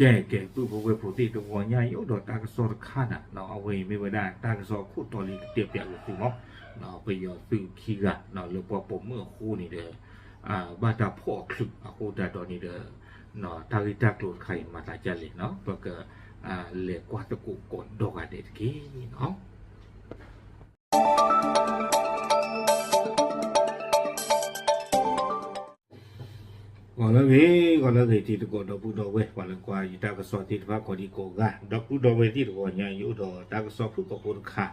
ကဲ ကဲ ပုၢ်ဖိဝဲၢ်ဖိသ့ၣ် တဂီၤညါအံၤ အိၣ်ဒီးတၢ်ကစီၣ်တခါန့ၣ် အဝဲအံၤမ့ၢ်ဝဲဒၣ်တၢ်ကစီၣ်အခိၣ်တီလံ ကတဲပၠးက့ၤသုမး, ပယီၤသုးခံဂၤ လၢပှၤပိာ်မုၣ်အဃိန့ၣ်ဒီး ဘၣ်တၢ်ဖီၣ်အချုးအဃိသတးဒီးန့ၣ်ဒီး တၢ်ဂ့ၢ်တၢ်ကျိၤတခါအံၤမၤသးဒ်လဲၣ်န့ၣ် ပက လဲၤကွၢ်သကိးကိးဒီဂၤဒဲးတက့ၢ်န့ၣ်. ဂီၤလၢအဂ့ၤ ဂီၤလၢအဂ့ၤ တံၤသကိးဒီပုၢ်ဒီဝဲၢ် ပှၤလၢကွၢ်ယတၢ်ကစီၣ်သ့ၣ်တဖၣ်ကိးဒံကိးဂၤ ဒီပုၢ်ဒီဝဲၢ်သ့ၣ်တဂီၤညါအံၤ အိၣ်ဒီးတၢ်ကစီၣ်ဖုၣ်ကိာ်ဖိတခါ,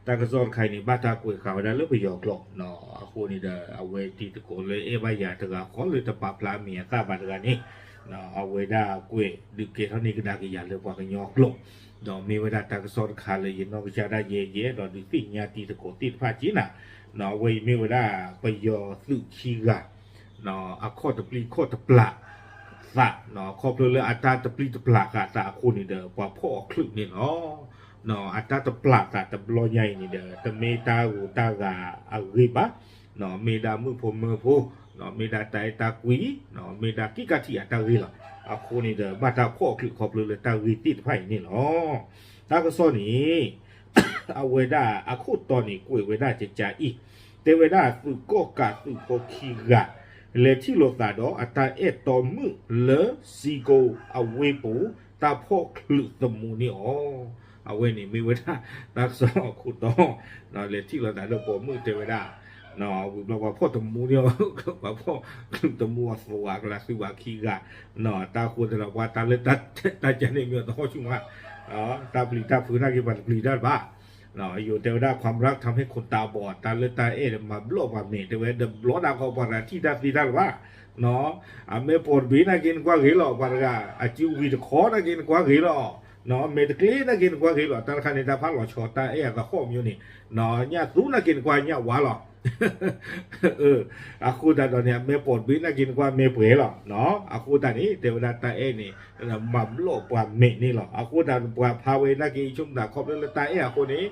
တၢ်ကစီၣ်တခါအံၤန့ၣ် ဘၣ်တၢ်ကွဲးဃာ်ဝဲဒၣ်လၢပယီၤကျိာ် အဃိန့ၣ်ဒီး အဝဲတံၤသကိးလၢအဲၣ်ဘၣ်ယၤတဂၤဃီလၢတပာ်ဖျါအမံၤအသၣ်ဘၣ်တဂၤန့ၣ် အဝဲဒၣ်ကွဲးဒုးကဲထီၣ်န့ၢ်ကဒါက့ၤယၤလၢပှၤကညီကျိာ်, ဒီးမ့ၢ်ဝဲဒၣ်တၢ်ကစီၣ်တခါလၢယနီၢ်ကစၢ်ဒၣ်ယဲယဲဒီးဒုးသ့ၣ်ညါတံၤသကိးသ့ၣ်တဖၣ်က့ၤနၤ, အဝဲအံၤမ့ၢ်ဝဲဒၣ်ပယီၤသုးခံဂၤ အခီၣ်တပျံၤခီၣ်တပျၢ်သး ခီဖျိလၢအတၢ်တပျံၤတပျၢ်ဃာ်သးအဃိန့ၣ်ဒီး ပှၤဖီၣ်အီၤချုးန့ၣ်လီၤ. အတၢ်တပျၢ်သးတဘျီညါအံၤန့ၣ်ဒီး တမ့ၢ်တၢ်ဂိၤတၢ်ဂၤအဂ့ၢ်ဘၣ်, မ့ၢ်ဒၣ်မုၣ်ဖိမၢဖိ, မ့ၢ်ဒၣ်တၢ်အဲၣ်တၢ်ကွံ, မ့ၢ်ဒၣ်ကံၣ်ကထံၣ်အတၢ်ဂ့ၢ်လီၤ. အဃိန့ၣ်ဒီး ဘၣ်တၢ်ဖီၣ်အီၤချုးခီဖျိလၢတၢ်ဂ့ၢ်သ့ၣ်တဖၣ်အံၤန့ၣ်လီၤ. တၢ်ကစီၣ်န့ၣ် အဝဲဒၣ်အခိၣ်တီန့ၣ် ကွဲးဝဲဒၣ်ကကးအံၤ, တဲဝဲဒၣ်သုးကီၣ်ကးသုးဖိခံဂၤ လဲၤထံၣ်လိာ်သးဒီးအတၢ်အဲၣ်တီမုၣ်လၢစံကိအဝ့ၢ်ပူၤ တၢ်ဖီၣ်ချုးသမူန့ၢ်အီၤ, အဝဲန့ၣ်မ့ၢ်ဝဲဒၣ်တၢ်ကစီၣ်အခိၣ်တီ, လဲၤထံၣ်လိာ်သးဒီးပိာ်မုၣ်တဲဝဲဒၣ် ဝံၤဘျီပှၤဖီၣ်သမူန့ၢ်အီၤ ပှၤဖီၣ်ချုးသမူအသဝးကလၤသုးဘၣ်ခံဂၤ, တၢ်ဃိသတးဒီးပှၤတၢ်လၢတၢ်ကန့ၣ်မ့ၢ်အသဟီၣ်ဆူၣ်မး, တၢ်ပျံၤတၢ်ဖုးနာ်က့ပှၤတပျံၤတၢ်တဘၣ် ယိၤတဲဝဲဒၣ် ความรักทำให้คนตาบอด တၢ်လၢတၢ်အဲၣ်ဒီးမၤဘျီၣ်ပှၤမဲာ် တဲဝဲဒီးဘျီဒၣ်ဃီပှၤတဂၤထံၣ်တၢ်သ့တၢ်လၢၤဘၣ်, အမဲာ်ပိာ်တဘ့ၣ်နာ်က့နကွၢ်ဂ့ၤလီၤ ပှၤတဂၤ အစုဝံၤတခီနာ်က့နကွၢ်ဂ့ၤလီၤ, မဲာ်တကျ့နာ်က့နကွၢ်ဂ့ၤလီၤ တၢ်တခါန့ၣ် တၢ်ဖးလီၤဆီတၢ်အဲၣ်အသဟီၣ်မ့ၢ်န့ၣ်, ညၣ်သူနာ်က့နကွၢ်ညၣ်ဝါလီၤ အဃိသတးဒီးန့ၣ် အမဲာ်ပိာ်တဘ့ၣ်နာ်က့နကွၢ်မဲာ်ပှဲၤလီၤ, အဃိသတးန့ၣ် တဲဝဲဒၣ်တၢ်အဲၣ်န့ၣ် မၤဘျီၣ်ပှၤမဲာ်န့ၣ်လီၤ. အဃိသတးပှၤဖးဝဲနာ်က့ဆိကမိၣ်သးခီဖျိလၢတၢ်အဲၣ်အဃိန့ၣ်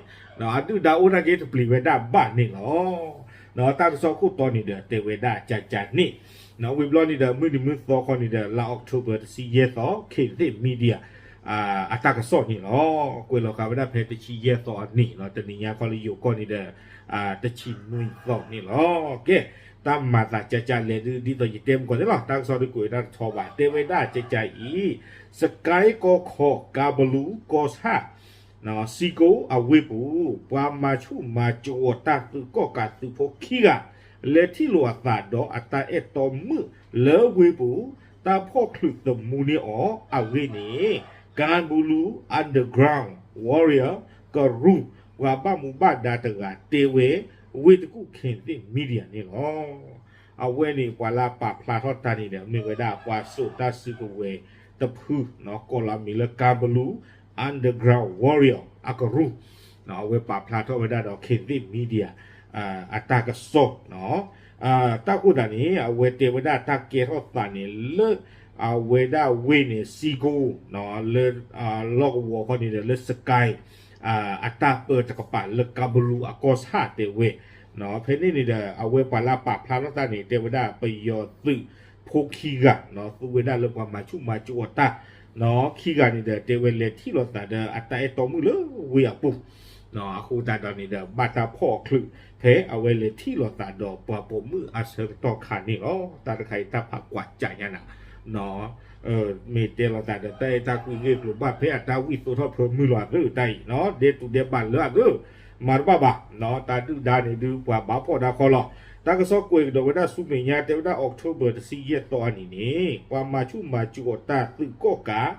အဒုၣ်ဒါအိၣ်နာ်က့တပျံၤဝဲဒၣ်ဘၣ်န့ၣ်လီၤ. တၢ်ကစီၣ်ခိၣ်တီန့ၣ်ဒီးတဲဝဲဒၣ်ကကးန့ၣ်, ဝံၤဘျီန့ၣ်ဒီး မုၢ်နံၤမုၢ်သီခီန့ၣ်ဒီး လါ October တဆံယဲၢ်သီ ခ့ၣ်သ့ၣ် media အတၢ်ကစီၣ်န့ၣ်လီၤ. ကွဲးလီၤဃာ်ဝဲဒၣ်ဖဲတဆံယဲၢ်သီအနံၤလီၤ, တနံၤညါခီလၢယိၤကီၢ်န့ၣ်ဒီး တဆံနွံသီန့ၣ်လီၤ. ကဲ တၢ်မၤသးကကးလဲၣ်ဒုး ဒ်သိးယတဲမုၢ်ကီၢ်န့ၣ်လီၤ, တၢ်ကစီၣ်ဒုးကွဲးဝဲဒၣ်တဆီဘၣ်, တဲဝဲဒၣ်ကကးအံၤ စကဲကီၢ်ခီ ကၤဘလူးကီၢ်ဆၣ် စံကိအဝ့ၢ်ပူၤ ပှၤမၤဆူၣ်မၤစိးအီၤတၢ်သုးကီၣ်ကးသုးဖိခံဂၤ လဲၤထံၣ်လိာ်အသးဒီးအတၢ်အဲၣ်တီမုၣ်လၢဝ့ၢ်ပူၤ တၢ်ဖီၣ်ချုးသမူန့ၢ်အီၤအဂ့ၢ်န့ၣ် ကၤဘလူး underground warrior ကရူၢ် ပှၤဘၣ်မူဘၣ်ဒါတဂၤတဲဝဲ ဝ့ၢ်တကူၣ် ခ့ၣ်သ့ၣ် media န့ၣ်လီၤ. အဝဲန့ၣ် ပှၤလၢအပာ်ဖျါထီၣ်တၢ်န့ၣ်ဒီး မ့ၢ်ဝဲဒၣ်ပှၤစိာ်တၢ်စုကဝဲၤတဖု ကိးလီၤမံၤလၢ ကၤဘလူး underground warrior အကရူၢ်, အဝဲပာ်ဖျါထီၣ်ဝဲဒၣ်ဒီး ခ့ၣ်သ့ၣ် media အတၢ်ကစီၣ် တၢ်ဃိသတးန့ၣ် အဝဲတဲဝဲဒၣ်တၢ်ကဲထီၣ်သးန့ၣ်လၢ အဝဲဒၣ်ဝ့ၢ်န့ၣ် စံကိ လၢ လီၢ်ကဝီၤခီန့ၣ်ဒီး လၢစကဲ အတၢ်ပၢတကပၤလၢကၤဘလူးအကီၢ်ဆၣ်တဲဝဲ, ဖဲန့ၣ်န့ၣ်ဒီး အဝဲပှၤလၢအပာ်ဖျါထီၣ်တၢ်န့ၣ် တဲဝဲဒၣ်ပယီၤသုးဖိခံဂၤ သူဝဲဒၣ်လၢပှၤမၤဆူၣ်မၤစိးအီၤတၢ် ခံဂၤန့ၣ်ဒီး တဲဝဲလဲၤထံၣ်လိာ်သးဒီးအတၢ်အဲၣ်တီမုၣ်လၢဝ့ၢ်အပူၤ, အဃိသတးဒီးန့ၣ်ဒီး ဘၣ်တၢ်ဖီၣ်အီၤချုး ဖဲအဝဲလဲၤထံၣ်လိာ်သးဒီးပှၤပိာ်မုၣ်အဆၢကတီၢ်ခါန့ၣ်လီၤ. တၢ်တခါအံၤတၢ်ဖးကွၢ်ကၠးညါနၤ မ့ၢ်တဲလိာ်သးဒီးတၢ်အဲၣ်တၢ်ကွံဂ့ၢ်ကျိၤဘၣ်ဖဲအတၢ်ဝံၣ်သိထီၣ်ဖၢမုၢ်လီၤအသးတၢ်အံၤ ဒဲတူၢ်ဒဲးဘးလၢအသး မၤတဘၣ်ဘၣ်, တၢ်ဒုၣ်ဒါန့ၣ်ဒုးပှၤဘၣ်ဖီၣ်ဒါခီလီၤ. တၢ်ကစီၣ်ကွဲးကဒီးဝဲဒၣ်ဆူမဲာ်ညါ တဲဝဲဒၣ် October တဆံယဲၢ်သီအနံၤန့ၣ် ပှၤမၤဆူၣ်မၤစိးအီၤတၢ်သုးကီၣ်ကး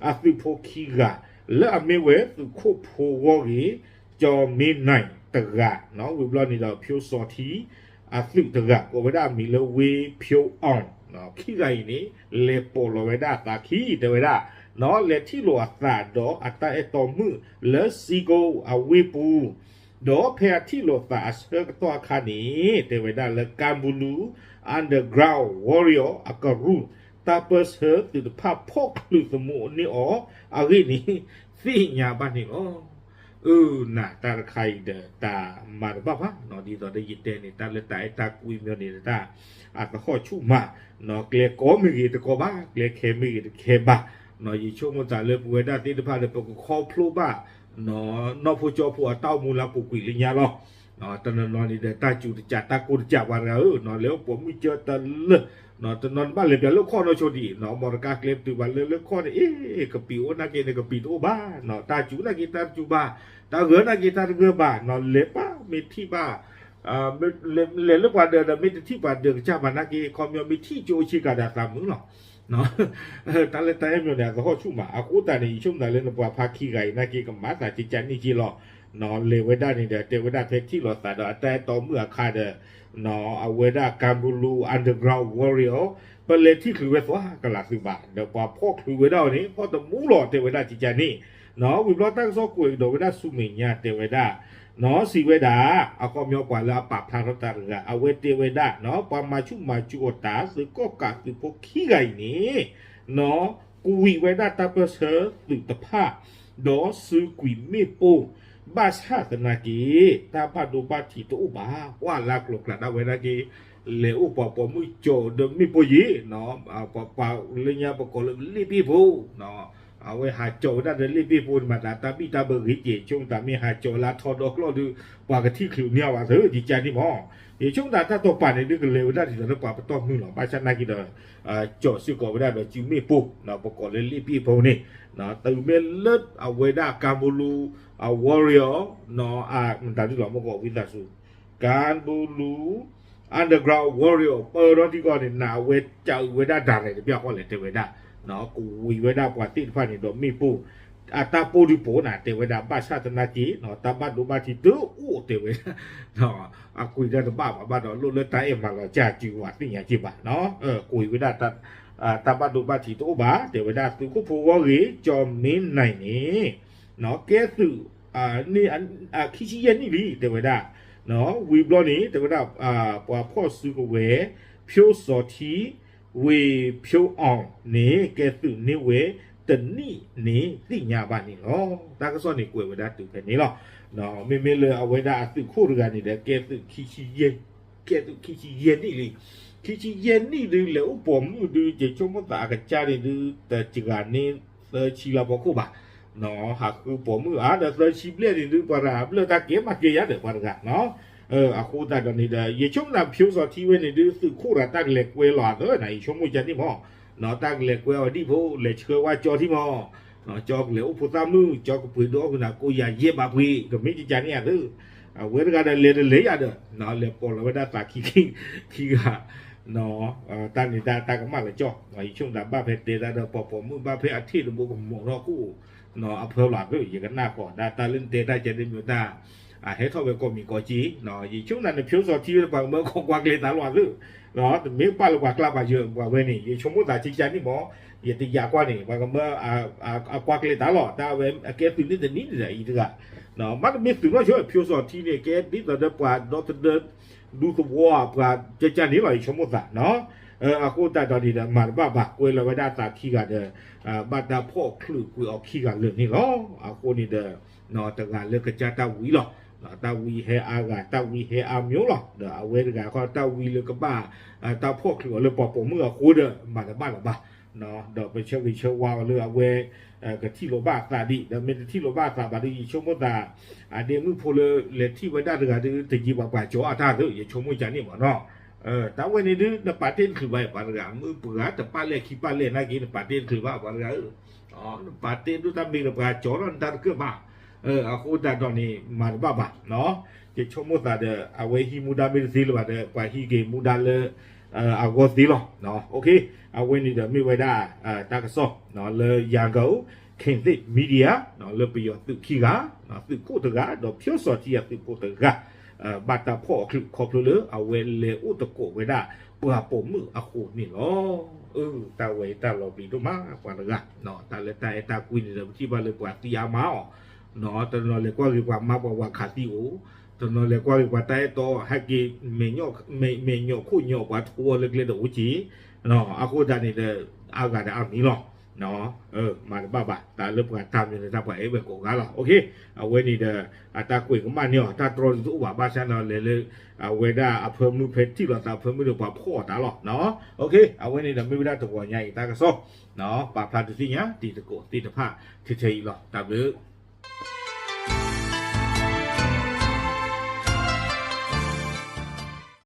အသုးဖိခံဂၤ လၢအမ့ၢ်ဝဲသုးခိၣ်ဖိဂီၢ်ဂ့ၤ ကၠီၤမ့နၢၣ်တဂၤ ဝံၤဘျီန့ၣ်ဒီး ဖၠိစီၤထံ အသုးတဂၤ ကိးဝဲဒၣ်အမံၤလၢဝ့ဖၠိအီၣ် ခံဂၤအံၤန့ၣ် လဲၤပိာ်လီၤဝဲဒၣ်သးခံ တဲဝဲဒၣ် လဲၤထံၣ်လိာ်အသးဒီးအတၢ်အဲၣ်တီမုၣ်လၢစံကိအဝ့ၢ်ပူၤ ဒီးဖဲအထံၣ်လိာ်သးအဆၢကတီၢ်အခါန့ၣ် တဲဝဲဒၣ်လၢ ကၤဘလူး underground warrior အကရူၢ် တၢ်ပၢဆှၢသုးတဖၣ်ဖီၣ်ချုးသမူန့ၢ်အီၤအဂ့ၢ်န့ၣ် သ့ၣ်ညါဘၣ်န့ၣ်လီၤ. အၢ နၤတၢ်တခါအံၤဒီးတၢ်မၤတဘၣ်ဘၣ် ဒ်သိးဒီးယတဲန့ၣ် တၢ်လၢတၢ်အဲၣ်တၢ်ကွံမ့ၢ်န့ၣ် တၢ်အသဟီၣ်ဆူၣ်မး ကျဲကိးမ့ၢ်ဂ့ၤတကိးဘၣ် ကျဲခဲမ့ၢ်ဂ့ၤတခဲဘၣ် ယဆိကမိၣ်သးလၢပဝဲဒၣ်သ့ၣ်တဖၣ်ဒီး ပကခီဖျိဘၣ် နီၢ်ဖိကၠီဖိအတၢ်အိၣ်မူလၢအပူၤကွံာ်လၢညါလီၤ. တနီၤနီၤန့ၣ်ဒီး တၢ်စူၤတစး တၢ်ကိၢ်တစး ပှၤတဂၤဧၢ, လဲၤအိၣ်ပိာ်မုၣ်ကၠၢတလၢာ်, တနီၤန့ၣ်ဘၣ်လဲၤပျးလၢခီၣ်နီၢ်ဆိဒံး, မ်တကးကျဲပတုာ်ဘၣ်လၢလၢခီၣ်န့ၣ် အ့ ကပံာ်အိၣ်နာ်က့န့ၣ် ကပံာ်တအိၣ်ဘၣ်, တၢ်စူၤနာ်က့ တၢ်တစူၤဘၣ်, တၢ်ဂၢၢ်နာ်က့ တၢ်တဂၢၢ်ဘၣ်, လဲၤပၢ်မ့ၢ်ထံၣ်ဘၣ် လဲၤလၢပှၤဒၢးဒီး မ့ၢ်တထံၣ်ပှၤဒၢးကစၢ်ဘၣ်နာ်က့ ခီပညီမ့ၢ်ထံၣ်ကၠိဆ့ကၤဒီးအသးမုာ်လီၤ. တၢ်လၢတၢ်အဲၣ်မ့ၢ်န့ၣ် အသဟီၣ်ဆူၣ်မး, အဃိသတးန့ၣ် ယဆိကမိၣ်သးလၢနပှၤဖါခံဂၤအံၤနာ်က့ ကမၤသးကကန့ၣ်က့လီၤ. လဲၤဝဲဒၣ်န့ၣ်ဒီး တဲဝဲဒၣ်ဖဲထံၣ်လိာ်သးဒီးအတၢ်အဲၣ်တီမုၣ်အခါဒီး အဝဲဒၣ် ကၣ်ဘိလူ underground warrior ပလဲၤထံၣ်ချုးဝဲသွါကလာ်သုဘၣ်, ဒီးပှၤဖီၣ်ချုးဝဲဒၣ်အီၤန့ၣ် ဖီၣ်တမူလီၤ တဲဝဲဒၣ်ကကန့ၣ်, ဝံၤဘျီတၢ်ကစီၣ်ကွဲးကဒီးဝဲဒၣ်ဆူမဲာ်ညါ တဲဝဲဒၣ် နီၢ်စံးဝဲဒၣ် အခီပညီပှၤလၢအပာ်ဖျါထီၣ်တၢ်တဂၤ အဝဲတဲဝဲဒၣ် ပှၤမၤဆူၣ်မၤစူၤအီၤတၢ် သုးကီၣ်ကးသုးဖိခံဂၤအံၤန့ၣ် နီၢ်ကွံာ်ဝဲဒၣ်တၢ်ပၢၢ်ဆၢသုးတဖၣ် ဒီးစုကွံာ်မ့ၣ်ပိၢ် ဘၣ်ဆၣ်သနာ်က့ တၢ်ဘၣ်ဒိဘၣ်ထံးတအိၣ်ဘၣ်, ပှၢ်လၢကျိၤကျဲဒၣ်ဝဲနာ်က့ လဲၤအိၣ်ပှၤပိာ်မုၣ်ကၠီဒီးမ့ၣ်ပိၢ်ယံၤ ပှၤလၢညါပကိးလၢလ့ၣ်ဘ့ၣ်ဖိ အဝဲဟးကၠီဝဲဒၣ်ဒီးလ့ၣ်ဘ့ၣ်ဖိန့ၣ်မး တၢ်ဘံၣ်တၢ်ဘၢဂ့ၤကဲး ဆိကမိၣ်သးမ့ၢ်ဟးကၠီလၢအထီဒီကျီၢ်ဒီး ပှၤကထံၣ်ချုးန့ၢ်အီၤဘၣ်သ့ ကကန့ၣ်မး, ယဆိကမိၣ်သးတၢ်တိာ်ပာ်န့ၣ်ဒုးကလဲၤဝဲဒၣ်ဒ်သိးလၢပှၤပတီၢ်မုၢ်လီၤ. ဘၣ်ဆၣ်နာ်က့ဒီး ကၠီစ့ၢ်ကီးဝဲဒၣ်ဒီးစုမ့ၣ်ပိၢ် ပကိးလၢလ့ၣ်ဘ့ၣ်ဖိန့ၣ် တုၤမ့ၢ်လၢအဝဲဒၣ်ကၣ်ဘိလူ အ warrior မတၤဒုလီၤ မ့ၢ်ကီးဝံသးစူၤ ကၣ်ဘိလူ underground warrior ပၢၢ်ထီၣ်ထံကီၢ်န့ၣ် နဝဲကးအုးဝဲဒၣ်ဒၣ်လဲာ်တဘျီဃီလဲၣ် တဲဝဲဒၣ် ကွံာ်ဝဲဒၣ်ပှၤသ့ၣ်တဖၣ်န့ၣ်ဒီးမ့ၣ်ပိၢ် အတၢ်ပိၢ်ဒုးပိာ်နၤ တဲဝဲဒၣ် ဘၣ်ဆၣ်သနာ်က့ တၢ်ဘၣ်ဒိဘၣ်ထံးတအိၣ် တဲဝဲဒၣ် အကွံာ်တၢ်တဘၣ်ဘၣ်ဘၣ်ဒီး လိၣ်လၢတၢ်အဲၣ်မၤလီၤစၢ်စုၤဝဲသ့ၣ်ညါက့ဘၣ် ကွံာ်ဝဲဒၣ် တၢ်ဘၣ်ဒိဘၣ်ထံးတအိၣ်ဘၣ် တဲဝဲဒၣ် သုးခိၣ်ဖိဂီၢ်ဂ့ၤ ကၠီမ့ၢ်နံၤန့ၣ် ကဲသုး ခံဆံယဲၢ်နံၣ်လံ တဲဝဲဒၣ် ဝံၤဘျီန့ၣ် တဲဝဲဒၣ် ပှၤဖီၣ်စုကဝဲၤ ဖြိုးဇော်ထီး ဝ့ၢ်ဖြိုးအောင်န့ၣ် ကဲသုးန့ၢ်ဝဲတနံၣ်န့ၣ်သ့ၣ်ညါဘၣ်န့ၣ်လီၤ. တၢ်ကစီၣ်န့ၣ်ကွဲးဝဲဒၣ်တုၤဖဲန့ၣ်လီၤ. မ့မ့ၢ်လၢအဝဲဒၣ်အသုးခိၣ်တဂၤန့ၣ်ဒီး ကဲသုး ကဲသုးခံဆံယဲၢ်နံၣ်လံ. ခံဆံယဲၢ်နံၣ်ဒုး လဲၤအိၣ်ပိာ်မုၣ်ဒုး ယဆိကမိၣ်သးအကစၢ်န့ၣ်ဒုး တစှၤန့ၢ်သၢဆံလၢဖီခိၣ်ဘၣ် ဟးဃုပိာ်မုၣ်အါဒီးသၢဆံဘျဲၣ်န့ၣ်ဒုး ပှၤတဂၤဘျၢၣ်တၢ်ကဲမၤကဲယါဒီးပှၤတဂၤ အဃိသတးဒီးန့ၣ်ဒီး ယဆိကမိၣ်သး ဖြိုးဇော်ထီး ဝဲန့ၣ်ဒုး သုးခိၣ်ဒီးတၢ်ကလဲၤကွဲလီၤအသးနၤ ယဆိကမိၣ်ကန့ၣ်မး တၢ်ကလဲၤကွဲအီၤဒ်ဖိ လဲၤဆှၢဝဲကၠီထံမး ကၠီကလဲၤအိၣ်ဖိသၣ်မုၣ် ကၠီကပှ့ၤဒိအီၣ်ဃုာ်နၤ ကိးယၤယဲၢ်ဘၣ်ပှ့ၤ ကမ့ၢ်ကကန့ၣ်အသး အဝဲတဂၤဒီးလဲၤတလဲၤယၤဒီး လဲၤပိာ်လီၤဝဲဒၣ်သးခံ ခံဂၤ တၢ်န့ၣ်တၢ်တၢ်ကမၣ်လၢကၠီ ယဆိကမိၣ်သးဘၣ်ဖဲတဲတၢ်ဒီးပိာ်ပိာ်မုၣ်ဘၣ်ဖဲအထံၣ်တဘိကမီၤထီၣ်ခိၣ် အဖၢလီၤသ့ ယကနၣ်ဃီၤဒၣ်တၢ်လၢနတဲတၢ်ကဲန့ၣ်မ့ၢ်တၢ် အဟဲထီၣ်ဝဲကိးမံၤကိးက့ ယဆိကမိၣ်သးန့ၣ် ဖြိုးဇော်ထီး ဝဲန့ၣ် ပှၤကမၢကီၢ်ကွၢ်ကျဲၤသးလီၤသ့ တမ့ၢ်ပာ်လၢပှၤကျါပှၤယၢၤပှၤဝဲန့ၣ် ယဆိကမိၣ်သးကကန့ၣ်မး ယတယာ်ကွၢ်န့ၣ် ပှၤကမၢအကွၢ်ကျဲၤသးလီၤ တၢ်ဝဲအကဲသုးန့ၢ်တနံၣ်န့ၣ်ဒီးအံၤတဂၤ မ့တမ့ၢ်သုးနီၢ်ဆိ ဖြိုးဇော်ထီးန့ၣ် ကဲဒ်သိးဒီးပှၤဒီသဒၢ ဒူသဝီပှၤကကန့ၣ်လီၤ ယဆိကမိၣ်သး အဃိသတးဒီးန့ၣ်ဒီး မၤတဘၣ်ဘၣ် ကွဲလီၤဝဲဒၣ်သးခံဂၤဒီး ဘၣ်တၢ်ဖီၣ်ချုးကွံာ်အီၤခံဂၤလၢာ်န့ၣ်လီၤ. အဃိန့ၣ်ဒီး တဂၤလၢကစၢ်တၢ်ဝံလီၤ. တၢ်ဝံဟဲအါဂၤ တၢ်ဝံဟဲအါမျိၤလီၤ. ဒီးအဝဲတဂၤဃီ တၢ်ဝံလၢကဘၣ် တၢ်ဖီၣ်ချုးအီၤလၢပှၤပိာ်မုၣ်အဃိဒီး မၤတဘၣ်လၢၤဘၣ်. ဒီးပဆၢဂ့ၤဆၢဝါအီၤလၢအဝဲ ကထံၣ်လိာ်ဘၣ်အသးဒံး ဒီးမ့ၢ်တထံၣ်လိာ်ဘၣ်အသးဘၣ်ဒီး ယဆိကမိၣ်သး အဒ့မုၣ်ဖိလၢလဲၤထံၣ်ဝဲဒၣ်တဂၤဒီး တယံာ်ဘၣ်ပှၤကၠီအတၢ်သ့ ယဆိကမိၣ်ကန့ၣ်မးနီၤ. တၢ်ဝဲန့ၣ်ဒုး နပာ်တ့ၢ်တချုးဘၣ် ပှၤတဂၤ မုၢ်ပှၤတပာ်လဲၣ်ခံပာ်လဲၣ်နာ်က့ နပာ်တ့ၢ်တချုးဘၣ်ပှၤတဂၤဧၢ နပာ်တ့ၢ်ဒုးတၢ်မ့ၢ်ဒီးပှၤကၠီလီၤ နတၢ်တကၢၢ်ဘၣ်. အဃိသတးဒီးန့ၣ် မၤတဘၣ်ဘၣ်. ယဆိကမိၣ်သးဒီး အဝဲဟံးမူဒါမ့ၢ်တသ့လၢၤဘၣ်ဒီး ပှၤဟံးက့ၤမူဒါလၢ အဂီၢ်သ့လီၤ. အဝဲန့ၣ်ဒီးမ့ၢ်ဝဲဒၣ် တၢ်ကစီၣ် လၢ ရန်ကုန် ခေတ်သစ် Media လၢပယီၤသုးခံဂၤ သုးခိၣ်တဂၤ ဒီးဖြိုးဇော်ထီးအသုးဖိတဂၤ ဘၣ်တၢ်ဖီၣ်အီၤချုးခီဖျိလၢအဝဲလဲၤအိၣ်သကိးဝဲဒၣ်ပှၤပိာ်မုၣ်အဃိန့ၣ်လီၤ. အၢ တၢ်ဝဲအံၤတၢ်လီၤပျံၤဒိၣ်မး ပှၤတဂၤ တၢ်လၢတၢ်အဲၣ်တၢ်ကွံန့ၣ်ဒီး ပထံၣ်ဘၣ်လၢပှၤသံအါမးအီၤ တနီၤလဲၤကွၢ်က့ၤပှၤမါပှၤဝၤခးသံအိၣ်, တနီၤလဲၤကွၢ်က့ၤပှၤတၢ်အဲၣ်တီဟဲက့ၤ မဲာ်ညိးခိၣ်ညိးပှၤထိအီၤလၢကျဲဒီးအိၣ်က့ၤ, အဃိသတးန့ၣ်ဒီး အါဂၤဒီးအါမံၤလီၤ. မၤတဘၣ်ဘၣ် တၢ်လၢပှၤတၢ်မနုၤန့ၣ် တၢ်ပှၤအဲၣ်ဝဲကိးဂၤလီၤ. အဝဲန့ၣ်ဒီး အတၢ်ကွဲးကမၣ်န့ၢ်အီၤ တၢ်တြီဒုးတအိၣ်ဘၣ် ဘၣ်ဆၣ်န့ၣ်လဲၤလၢ အဝဲဒၣ်အဖၢမုၢ်ဖဲထံၣ်လိာ်သးအဖၢမုၢ်ဒီးပှၤဖီၣ်အီၤတၢ်လီၤ. အဝဲန့ၣ်ဒီးမ့ၢ်ဝဲဒၣ်တဂီၤညါအံၤတၢ်ကစီၣ် ပာ်ဖျါဒုးသ့ၣ်ညါတံၤသကိးသ့ၣ်တဖၣ်ထဲထဲအံၤလီၤ. တၢ်ဘျုး